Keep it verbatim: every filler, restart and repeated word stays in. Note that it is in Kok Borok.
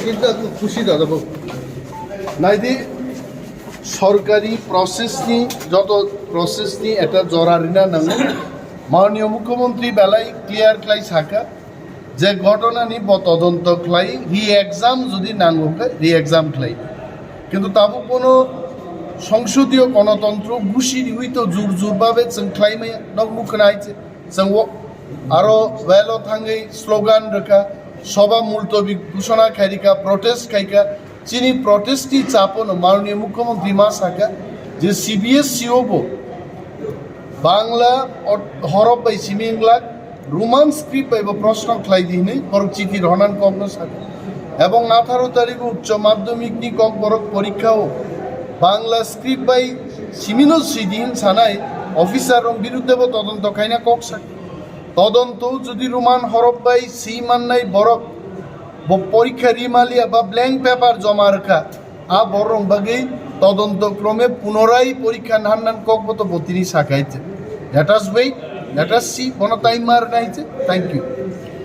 চিন্তা খুশি দাদা বাবু। নাইদি সরকারি প্রসেসনি যত প্রসেসনি এটা জরা রিনা নাঙো। মাননীয় মুখ্যমন্ত্রী বেলায় ক্লিয়ার ক্লাই সাকা যে ঘটনানি ব তদন্ত ক্লাই রি এক্সাম যদি নাঙো রি এক্সাম ক্লাই। কিন্তু তাবু কোনো সংসদীয় গণতন্ত্র গুসি রিউই তো জোর জোর ভাবে চং ক্লাই মায়া নক মুখ নাইছে। Chwng o aro welo thangwi slogan rwkha, soba multobi ghoshona khairikha, protest khaikha. Chini protest ni chapono Mananiya Mukhyamantri ma sakha je C B S E o bo Bangla ot-, horof bai simi wngla, Roman script bai bo proshno khlai di hinwi borok chithi rohornani kokno sakha. Ebong atharo tarikh o uccho madhyamik ni kok borok porikha o Bangla script bai simino sidi hin sanai officer rok birudde bo todonto khaina kok sakha. Todonto jodi Roman horof bai si mannai borok bo porikha ri maliya ba blank paper joma rwkha, a borok bagwi todonto krome punorai porikha nannan kok bo to botini sakai. Let us wait, let us see, bono time mar nai. Thank you.